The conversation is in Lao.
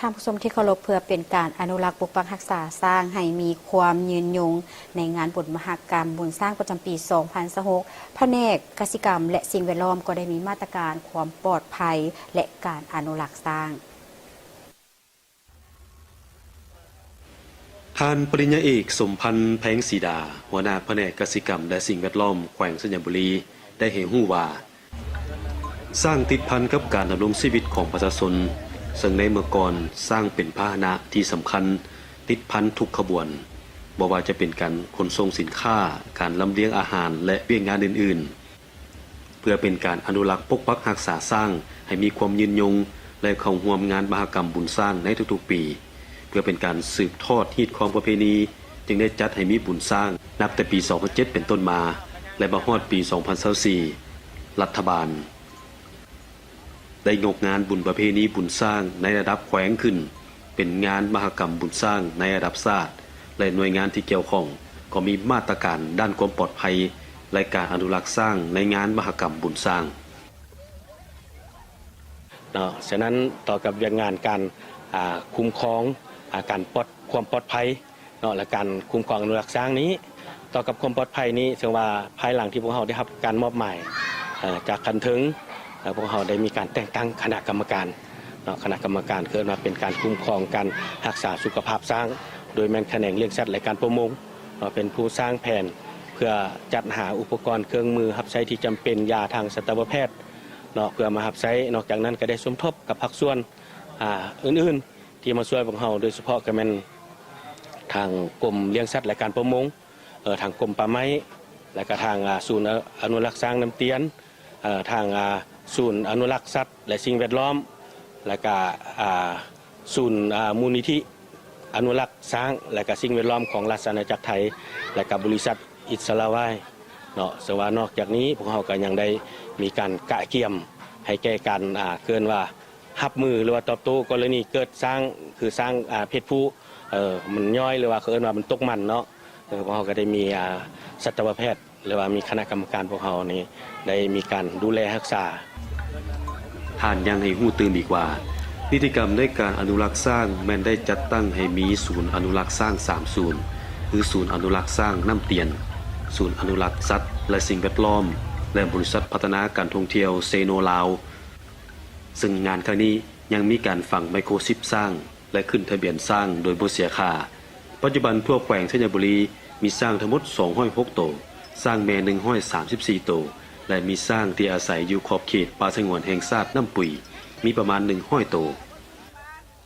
ທ່ານຜູ້ຊົມທີ່ເຄົາລົບ, ເພື່ອເປັນການອະນຸລັກປົກປັກຮັກສາຊ້າງໃຫ້ມີຄວາມຍືນຍົງ, ໃນງານບຸນມະຫະກຳບຸນຊ້າງປະຈຳປີສອງພັນຊາວຫົກ ພະແນກກະສິກຳ ແລະ ສິ່ງແວດລ້ອມ ກໍໄດ້ມີມາດຕະການຄວາມປອດໄພ ແລະ ການອະນຸລັກຊ້າງ. ທ່ານປະລິນຍາເອກ ສົມພັນ ແພງສີດາ ຫົວໜ້າພະແນກກະສິກຳ ແລະ ສິ່ງແວດລ້ອມ ແຂວງໄຊຍະບູລີ ໄດ້ໃຫ້ຮູ້ວ່າ ຊ້າງຕິດພັນກັບການດຳລົງຊີວິດຂອງປະຊາຊົນ, ເຊິ່ງໃນເມື່ອກ່ອນ ຊ້າງເປັນພາຫະນະທີ່ສຳຄັນ ຕິດພັນທຸກຂະບວນ, ບໍ່ວ່າຈະເປັນການຂົນສົ່ງສິນຄ້າ, ການລຳລຽງອາຫານ ແລະ ວຽກງານອື່ນໆ. ເພື່ອເປັນການອະນຸລັກປົກປັກຮັກສາຊ້າງໃຫ້ມີຄວາມຍືນຍົງ ແລະ ເຂົ້າຮ່ວມງານມະຫະກຳບຸນຊ້າງໃນທຸກໆປີ, ເພື່ອເປັນການສືບທອດຮີດຄອງປະເພນີ, ຈຶ່ງໄດ້ຈັດໃຫ້ມີບຸນຊ້າງນັບແຕ່ປີສອງພັນເຈັດເປັນຕົ້ນມາ ແລະ ມາຮອດປີສອງພັນຊາວສີ່ ລັດຖະບານ ໄດ້ຍົກງານບຸນປະເພນີບຸນຊ້າງໃນລະດັບແຂວງຂຶ້ນ ເປັນງານມະຫະກຳບຸນຊ້າງໃນລະດັບຊາດ ແລະ ໜ່ວຍງານທີ່ກ່ຽວຂ້ອງກໍມີມາດຕະການດ້ານຄວາມປອດໄພ ແລະ ການອະນຸລັກຊ້າງໃນງານມະຫະກຳບຸນຊ້າງ. ເນາະ ສະນັ້ນຕໍ່ກັບວຽກງານການ ອ່າ ຄຸ້ມຄອງ ອ່າ ການປອດ ຄວາມປອດໄພ ເນາະ ແລະ ການຄຸ້ມຄອງອະນຸລັກຊ້າງນີ້ ຕໍ່ກັບຄວາມປອດໄພນີ້ ເຊິ່ງວ່າພາຍຫຼັງທີ່ພວກເຮົາໄດ້ຮັບການມອບໝາຍ ເອີ ຈາກຂັ້ນເທິງ ເອີ ພວກເຮົາໄດ້ມີການແຕ່ງຕັ້ງຄະນະກຳມະການ ເນາະ ຄະນະກຳມະການ ເອີ້ນວ່າເປັນການຄຸ້ມຄອງການຮັກສາສຸຂະພາບຊ້າງ ໂດຍແມ່ນຂະແໜງລ້ຽງສັດ ແລະ ການປະມົງ ເນາະ ເປັນຜູ້ສ້າງແຜນ ເພື່ອຈັດຫາອຸປະກອນເຄື່ອງມືຮັບໃຊ້ທີ່ຈຳເປັນ ຢາທາງສັດຕະວະແພດ ເນາະ ເພື່ອມາຮັບໃຊ້. ນອກຈາກນັ້ນກໍໄດ້ສົມທົບກັບພາກສ່ວນ ອາ ອື່ນໆ ທີ່ມາຊ່ວຍພວກເຮົາ ໂດຍສະເພາະກໍແມ່ນທາງກົມລ້ຽງສັດ ແລະ ການປະມົງ, ເອີ ທາງກົມປ່າໄມ້ ແລະກະທາງ ອາ ສູນອະນຸລັກຊ້າງນ້ຳຕຽນ, ເອີ ທາງ ອາ ສູນອະນຸລັກສັດ ແລະ ສິ່ງແວດລ້ອມ, ແລະກະ ອາ ສູນ ອາ ມູນນິທິອະນຸລັກຊ້າງ ແລະກະສິ່ງແວດລ້ອມຂອງລາຊະອານາຈັກໄທ ແລະກະບໍລິສັດອິດສະລາວາຍເນາະ. ເຊິ່ງວ່ານອກຈາກນີ້ ພວກເຮົາກະຍັງໄດ້ມີການກະກຽມໃຫ້ແກ່ການ ອາ ເອີ້ນວ່າ ຮັບມື ຫຼືວ່າຕອບໂຕ້ກໍລະນີເກີດຊ້າງ ຄືຊ້າງ ອາ ເພດຜູ້ ເອີ ມັນຍ້ອຍ ຫຼືວ່າເຂົາເອີ້ນວ່າມັນຕົກມັນເນາະ. ເອີ ພວກເຮົາກໍໄດ້ມີ ອາ ສັດຕະວະແພດ ຫຼືວ່າມີຄະນະກຳມະການພວກເຮົານີ້ ໄດ້ມີການດູແລຮັກສາ. ທ່ານຍັງໃຫ້ຮູ້ຕື່ມອີກວ່າ ນິຕິກຳໃນການອະນຸລັກຊ້າງແມ່ນໄດ້ຈັດຕັ້ງໃຫ້ມີສູນອະນຸລັກຊ້າງສາມສູນ ຄືສູນອະນຸລັກຊ້າງນ້ຳຕຽນ, ສູນອະນຸລັກສັດ ແລະ ສິ່ງແວດລ້ອມ ແລະ ບໍລິສັດພັດທະນາການທ່ອງທ່ຽວເຊໂນລາວ. ເຊິ່ງງານຄັ້ງນີ້ຍັງມີການຝັງໄມໂຄຊິບຊ້າງ ແລະ ຂຶ້ນທະບຽນຊ້າງໂດຍບໍ່ເສຍຄ່າ. ປັດຈຸບັນທົ່ວແຂວງໄຊຍະບູລີມີຊ້າງທັງໝົດສອງຮ້ອຍຫົກໂຕ, ຊ້າງແມ່ໜຶ່ງຮ້ອຍສາມສິບສີ່ໂຕ ແລະ ມີຊ້າງທີ່ອາໄສຢູ່ຂອບເຂດປ່າສະຫງວນແຫ່ງຊາດນ້ຳປຸຍມີປະມານໜຶ່ງຮ້ອຍໂຕ.